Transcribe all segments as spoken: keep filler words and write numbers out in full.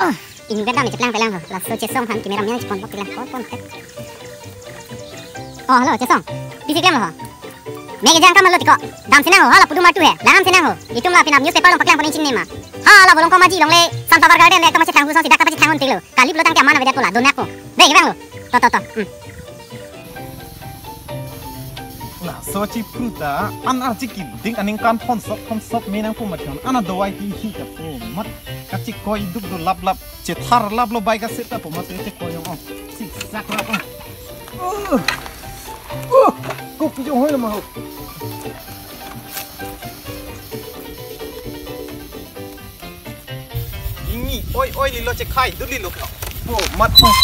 Oh, inutvet dam cheplang pelang ho. Laso Chesong aphan camera man chepon pok pelang, pon pon tek. Oh, hello, Chesong. Pisi klem ho. Mek ejang kam lo tiko. Dam sinang ho, hala pudum artu he. Langdam sinang ho. Itum la penap newspaper along paklang pon ingching nema. Hala Volongkom Aji along le Sunflower Garden le ekdom machethang hu asonsi dak kapachethang un-iklo. Kalip lo tangte aman avedet pu la, do-an ako. Dei, kevang lo. To, to, to. Hmm. Laso chipru ta an arji kiding aningkan phonsok phonsok me nangpo mat kan. Ana dawai ti hi ta po mat. Kachekoi duk do lap lap. Chethar lap lo bai kasit ta po mat, chekoi ong. Siksak lap ong. Uh. Uh. Kok kijong hoi lo ma ho. Ingni, oi, oi, lilo chekhai, dut lilo. Oh, mat, oh.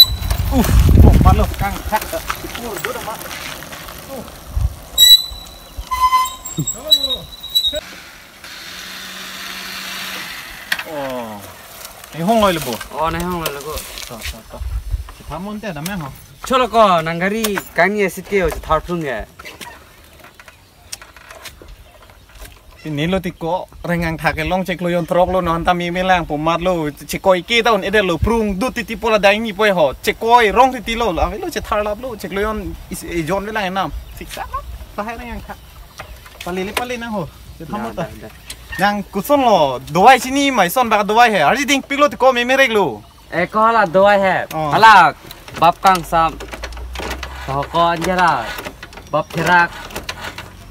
Uh, oh, mat lo, kangthak ta. Oh, dut mat. Oh. Oh. Nehong loi lo bo. Oh, nehong loi lo bo. To, to, to. Chithamon te dam ho. Cholo ko, nang gari kangni asit ke ho, chithar thung ke. Pini lo tiko, rengangthak kelong cheklo jon throk lo, non ta meme lang po mat lo, chekoi ke ta un-edet lo, prung dut titi po la dai ni po ho, chekoi rong titi lo, ave lo chethar lap lo, cheklo jon is, e jon ve lang enam. Siksak, lahai rengangthak. Pale le pale nang ho, chetham. Da, ta. Da, da. Nang koson lo, dawai chini ma ison bak dawai he, arji dingpik lo tiko meme rek lo. Eh, ko hala dawai he. Oh. Hala bap kangsam. Taho ko anjara. Bap therak.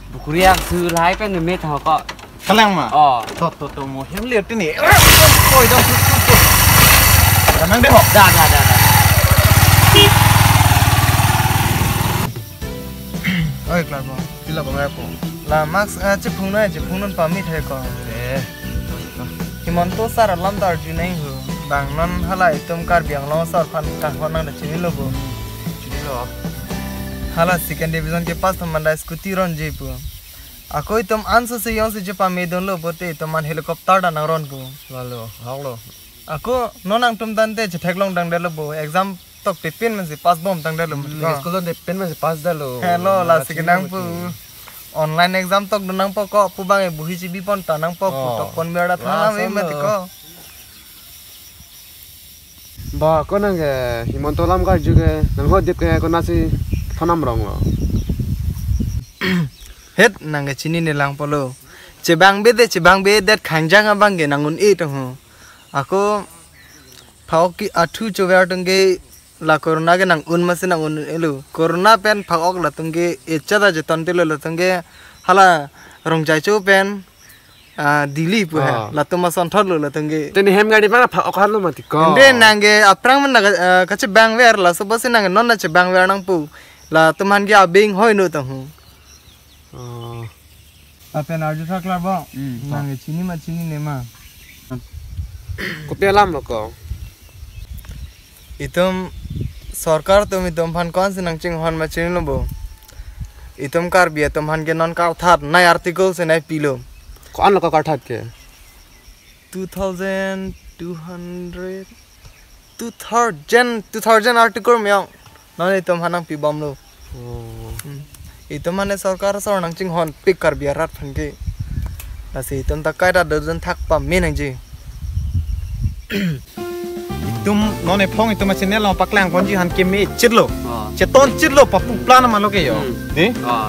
Bukuriang su lahai pen meme taho ko. Kalang ma? Oh. To, to, to, mo hem lir tini. Oi, dong, tu, tu, tu. Damnang dei ho. Da, da, da, da. Oi, Clark bo. Pilo ko mai po. La mask, ah, chephung noi, chephung non pamit he ko. Eh. Himanta sir alam ta arju nang ho. Bang non hala itum Karbi Anglong asor aphan kanghon nang ta chinilo bo. Chinilo. Hala second division kepass atum manda scooty ronji pu. Ako itum anso se yong se chepamedun lo pote itum an helicopter ta nang ron pu. Lalo, hok lo. Ako non nangtum tangte chetheklong tangdet lo bo. Exam tok te pen mensi pass bom tangdet lo. Hmm, mati ko. School tok te pen mensi pass detlo. Hello, la. Ah, si kenang pu. Online exam tok dun nangpo ko, pu bang e buhi chibi pon ta nangpo, pu. Oh. Tok pon biar da thang. Wah, nang me mati ko. Ba, ko nang ke Himanta lam karju ke, nang ho dip ke ko nasi thanam rong lo. Het nang ke chinine lang pulo. Chebang bede, chebang bedet khangjang abang ke nang un-e tong ho. Ako phak-ok ke athu chover atum ke la corona ke nang un masi nang un-elo. Corona pen phak-ok latum ke echa ta jeton telo latum ke hala Rongjaicho pen, ah, Delhi pu he. Ah. Latum asonthot lo latum ke. Teni hem gari mana phak-ok halo mati ko. Inde nang ke aphrang mana ka, ah, kachebang ver laso bosi nang non na chebang ver nang pu. Latum aphan ke abeng hoi no tong ho. Oh. Lapen arju thak Clark bo. Hmm, nang ke chini ma chinine ma. Kopi alam lo ko. Itum sorkar atum itum aphan ko-ansi nang chinghon ma chinilo bo. Itum Karbi atum aphan ke non karthat nai article si nai pilo. Ko-an lo ko karthat ke? Two thousand two hundred, two thousand, two thousand article meyong. Non itum aphan nangpi bomlo. Oh. Hmm. Itum mane sorkar asor nang chinghon pik Karbi arat aphan ke. Lasi itum ta kaita dodun thak pame nangji. Itum non ephong itum a-channel along paklang ponji aphan keme chitlo. Oh. Cheton chitlo papu plan ma lo ke yo. Hmm. Dei? Oh.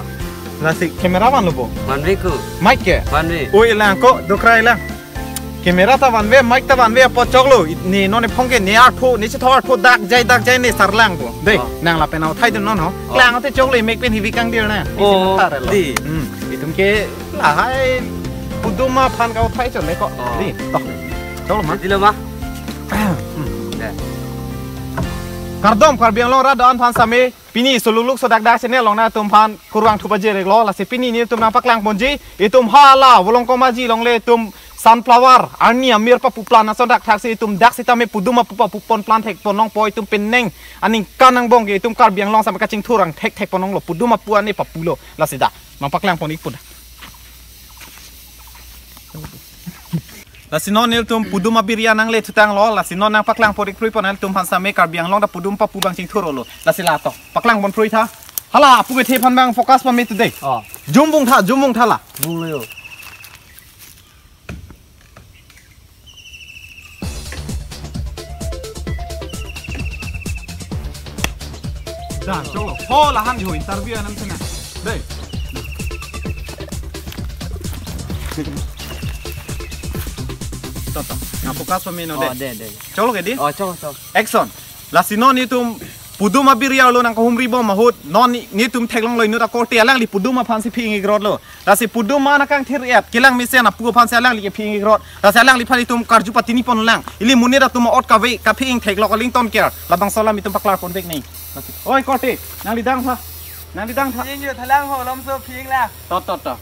Lasi camera vanlo bo. Vanve ko. Mic ke? Vanve. Oi lang ko, dokra lang. Camera ta vanve, mic ta vanve, apot choklo. Ne non ephong ke ne artho, ne chethor artho dak jai dak jai ne sarlang bo. Dei, oh, nang lapen authai dun non ho. Oh. Klang te choklo, mic pen hivi kangdir na. Oh, isi thar lo. Dei. Hmm. Itum ke lahai pudum aphan kauthai chole ko. Oh. Dei, tok. Choklo ma. Dilo ma. Hmm. Dei. Kardom Karbi Anglong rat do-an aphan same. Pini soluluk sodak dak channel along nangtum aphan kurvangthu pajir-iklo, lasi pini netum nangpaklang ponji, itum hala Volongkom Aji along le itum sunflower arni amir papu plan ason dak thaksi itum dak sitame pudum apu papu pon plan thek pon longpo, itum penang aningkan angbong ke itum Karbi Anglong same kachingthur angthek thek pon longlo, pudum apu ane papulo, lasi dak nangpaklang pon-ik pu dak. Lasi non nelitum pudum abiri an nangle thutanglo, lasi non nangpaklang pon-ik prui pon nelitum aphan same Karbi Anglong ta pudum papu bang chingthur-olo. Lasi la to, paklang pon prui tha. Hala, apung ethe aphan bang focus pame tu dei. Oh. Jum vung tha, jum vung tha la. Vunglo yo. Da, cholo. Ho, lahan jo interview anam sana. Dei. To, to. Nang focus pame non, oh, dei. Dei, dei. Cholo ke dei? Oh, cholo, cholo. Action. Lasi non netum pudum abiri arlo nangkahumri bom ahut. Non ne-, netum theklonglo inut akorte alangli pudum aphansi phi-ing-ikrotlo. Lasi pudum ma nangkangthir-et, kelang mesen apu aphansi alangli kephi-ing-ikrot. Lasi alangliphan itum karju patini ponlang. Ili monit atum ot kave, kaphi-ing theklok aling ton ker. Labangso alam itum paklar ponvek ni. Lasi, oi korte, nangli dang tha. Nangli dang tha. Phi-ing yo thalang ho, lomso phi-ing la. To, to, to.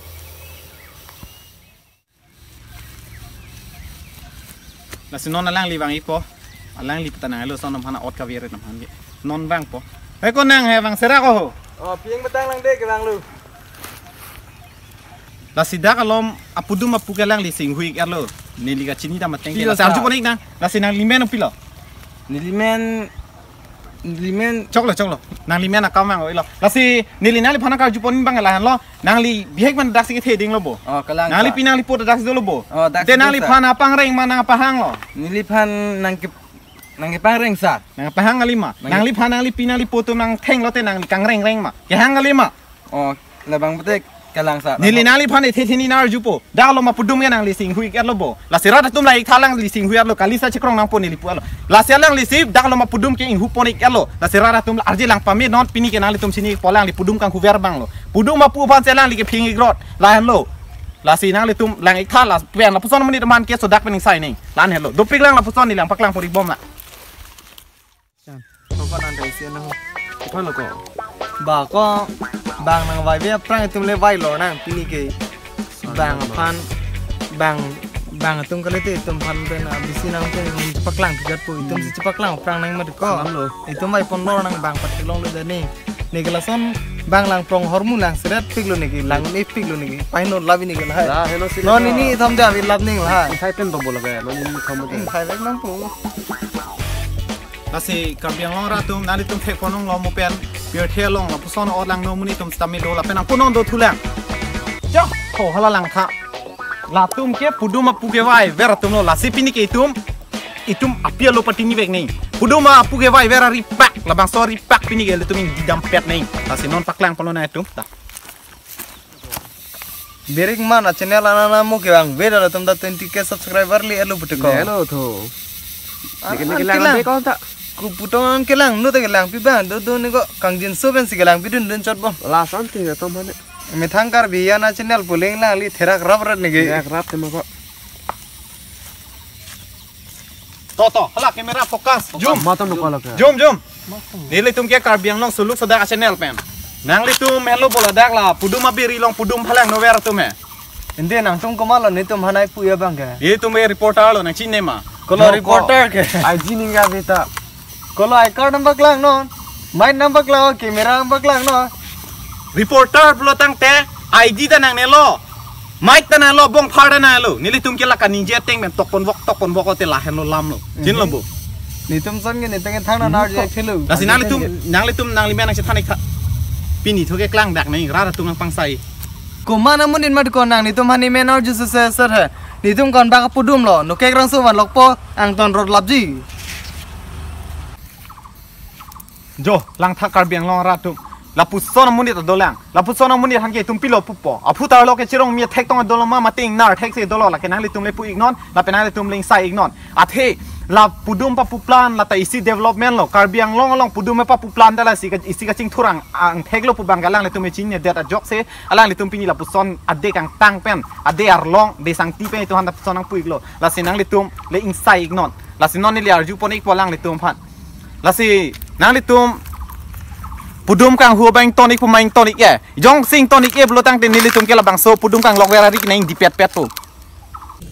Lasi non alangli vang-ikpo. Alangli pata nanglo son atum aphan ot kave-et atum aphan ke. Non vangpo. Hei, ko nang he vang sera ko ho. Oh, phi-ing betang lang dei, kevang lu. Lasi dak alom apudum apu ke alanglisi inghui-iklo. Neli kachini dam ateng ke. Pilo lasi sa? Arju pon-ik nang. Lasi nanglimen pilo? Nelimen, nelimen. Choklo, choklo. Nanglimen akam vang-iklo. Lasi neli nangliphan karju pon abang lahenlo. Nangli bihek man daksi kethe dinglo bo. Oh, kalang. Nangli sa? Pi nangli po daksi dolo bo. Oh, daksi. Te nangliphan sa? Aphangreng ma nangpahanglo? Neliphan nangke, nangkephangreng sa? Nangpahang kali ma. Nang- Nangliphan nangli pi nangli po atum nangthenglo te nangli kangreng-reng ma. Kehang kali ma. Oh, labang betek kalang sa. Neli nangliphan ethe theni nang arjupo. Dak alom apudum ke nanglisi inghui-iklo bo. Lasi rat atum la-ik tha alanglisi inghui-iklo. Kali sa chikrong nangpo neli pu-iklo. Lasi alanglisi dak alom apudum ke inghu pon-iklo. Lasi rat atum la arje lang pame non pini ke nanglitum chini-ikpo alangli pudum kanghuver abanglo. Pudum apu aphansi alangli kephi-ing-ikrot. Lahenlo. Lasi nanglitum lang-ik tha la pen lapuson amonit atum aphan ke sodak pen ingsai nang. Lahenlo. Dopik lang lapuson neli nangpaklang pon-ik bom la. Ko ko nang dai si nang. Ko lo ko. Ba ko bang nangvaive aphrang itum le vailo nang pini ke. Bang aphan bang bang atum kalite itum aphan pen abisi nang pen chepaklang pijat po itum si chepaklang aphrang nang mat ko. Salam lo. Itum vai pon lo nang bang patheklonglo dani. Ne ke lason bang lang prong hormu lang seret piklo ne ke lang ne piklo ne ke. Paheno labi ne ke lahai. La, heno si non lo. Ini thom dia bi lab ning lahai. Sai pen to bola kaya, non ini thom dia. Sai bek nang po. Lasi Karbi Anglong rat atum, nanglitum thek ponlonglo mo pen, pirthe along lapuson ot langno monit atum sitame do lapen nangponlong do thulang. Jo, ho hala langtha. Latum ke pudum apu kevaiver atumlo, lasi pini ke itum, itum api alo patini vek nang. Pudum apu kevaiver aripak, labangso aripak pini ke ilitum ingdi dampet nang. Lasi non paklang ponlo nang itum. Ta. Birik man a channel anana mo kevang ve dala tum da twenty K subscriber le elo putu ko. Elo tho. Ah, nike nike an lang kelang. Be ko ta. Ku putong an kelang, nu ta kelang pi bang, do do ni ko kangjinso pensi kelang pi dun dun chot bom. Lason ting atum hane. Methang Karbi ana channel puling lang li therak rap rat nike. Therak rap tema ko. To, to, hala camera focus. Jom. Matam lo ko lo ke. Jom, jom. Nelitum ke Karbi Anglong suluk sodak a channel pen. Nanglitum helo bola dak la pudum abiri along pudum phalangno ver atum he. Ende nangtum komatlo netum hanai pu ya bang ke. Netum e reporter lo nangchinine ma. Kolo no ko reporter ke. Ai ji ning ga beta. Kolo I card nang paklang non. Mic nang paklang, camera nang paklang non. Reporter pulo tangte I D ta nangnelo. Mic ta nangnelo, bongphar ta nangnelo. Nelitum ke la kaningje ateng pen tok ponvok, tok ponvok ote lahenlo lamlo. Chinlo bo. Netum son ke netum ke thang na nar je thelo. Lasi nanglitum, nanglitum nanglimen nangchethan-ik tha. Pini thu ke klang dak nang rat atum nangpangsai. Komat amonit mat ko nang netum hani men arju se se ser he. Netum kon bak pudum lo. No ke krang so van lokpo angton rot lapji. Jo, langtha Karbi Anglong rat atum. Lapuson amonit ta dolang. Lapuson amonit han ke itum pilo pupo. Aphutar lo ke chirong mi thek tong dolo ma mati ingnar thek si dolo lake nanglitum le pu-ik non, lapen nanglitum le ingsai-ik non. Athe, la pudum papuplan, la ta isi development lo. Karbi Anglong along pudum papuplan ta lasi ka, isi kachingthur angthek lo pu bang ke alanglitum echinine det ajok si, alanglitum pini lapuson ade kangtang pen, ade arlong, de sangti pen itum han lapuson nangpu-ik lo. Lasi nanglitum le ingsai-ik non. Lasi non neli arju pon-ikpo alanglitum aphan. Lasi nanglitum pudum kanghu abang ington-ik pu ma ington-ik e. Jongsi ington-ik e pulo tangte nelitum ke labangso pudum kanglok ver ari ke nang dipet pet po.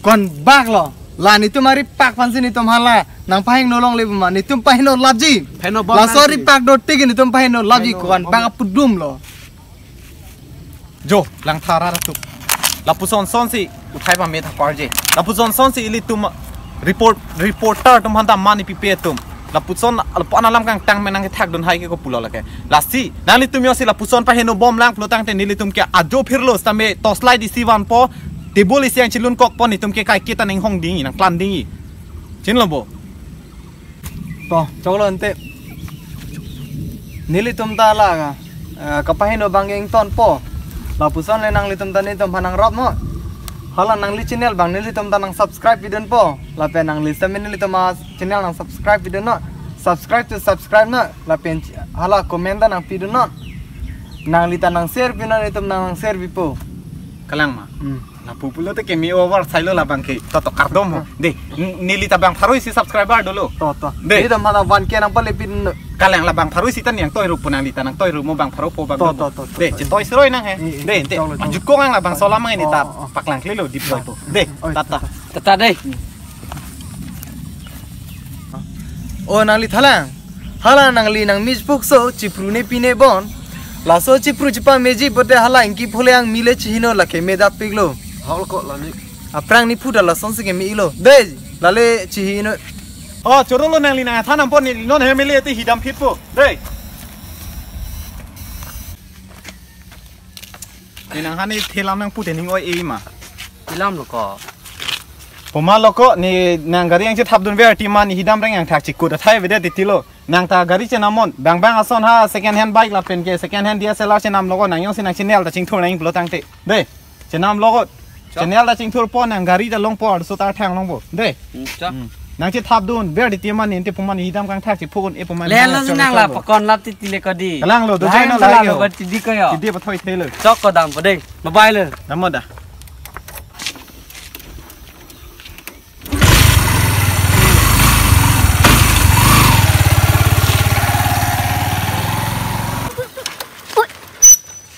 Kon bak lo. La netum aripak aphansi netum hala nangpahingno longle pu ma netum pahingno lapji. Pahingno bom laso nangji. Aripak dotik netum pahingno lapji. Pahingno kon bom. Bak pudum lo. Jo, langtha rat atum. Lapuson son si uthai pame tha parje. Lapuson son si ilitum report, reporter atum aphan ta mani pipe atum. Lapuson, lapu-an alam kangtang pen nangkethak dun hai ke ko pulo lake. Lasi, nanglitum jongsi lapuson pahingno bomlang pulo tangte nelitum ke ajo phirlo sitame torchlight isi vanpo, table isi nangchilunkokpo netum ke kaiketa nanghong dingji, nangklan dingji. Chinlo bo. To, choklo ante. Nelitum ta la, eh, kapaheno abang ingtonpo. Lapuson le nanglitum ta netum aphan nangrapnon. Hala nangli channel abang nelitum ta nang subscribe pidunpo. Lapen nangli sitame nelitum a-channel nang subscribe pidunnon. Subscribe to subscribe non. Lapen hala comment ta nang pidunnon. Nangli ta nang share pinon, netum nang nang share pipo. Kalang ma. Hmm. Lapu pulote keme over sailo labang ke. To to kardom ho. Hmm. De, n-, neli ta bang pharo isi subscriber dolo. To to. De. Netum aphan one K nang pale pin. Kalang labang pharo isi ta nangtoirup pu nangli ta nangtoirup mo bang pharo po bang. To, dolo. To, to, to, de, to. Chetoi seroi nang he. Hmm, hmm, de, de. To, to. Ajukong ang labang solam ang ini. Oh, ta oh, oh. Paklang klilo dip. To, to. De, oh, tata. To, to. Tata de. Oh, nangli thalang. Hala nangli nang miss book so chipru ne pine bon. Laso chipru chipameji pote hala ingki phule ang mile chihino lake me dap piklo. Hol ko lani. Aphrang ni phuda lasonsi keme-ilo. De, lale chihino. Oh, chorolo nangli nang thanam pon ni non he mele te hidam phitpo. De. Ni nang hani thelam nang pute ning oi e ma. Thelam lo ko. Poma lo ko ni nang gari yang chethapdun ver ti ma ni hidam reng yang thak chikut athai vede titilo. Nang ta gari chenamnon. Bang bang ason ha second hand bike lapen ke second hand D S L R chenam lo ko nang jongsi nang channel ta chingthur nang pulo tangte. De. Chenam lo ko. Chok. Channel ta chingthurpo nang gari ta longpo arso ta thang longpo. De. Hmm, chok. Hmm. Nang chethapdun ver ti ma ni ante poma ni hidam kangthak chiphun e poma ni Lelo hidam nang la chok. Pakon lap titi le ko di. Kalang lo, do Lain jai na sala lai lo yo. Ko titi ko yo. Titi pathoi thelo. Chok ko dampo de. Bye bye lo. Dampo da.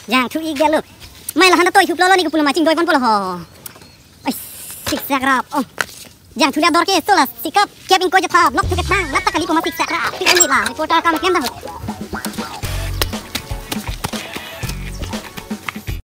Jangthu ik dia lo. Mai la hana toi thup lo lo ni ke pulo ma chingdoi ponpo lo ho. Ai, siksak rap. Oh. Jangthu le ador ke so la sikap kep ingkoi jethap nok thu ke thang lap ta kali poma siksak rap. Pik ni la reporter kam kem da.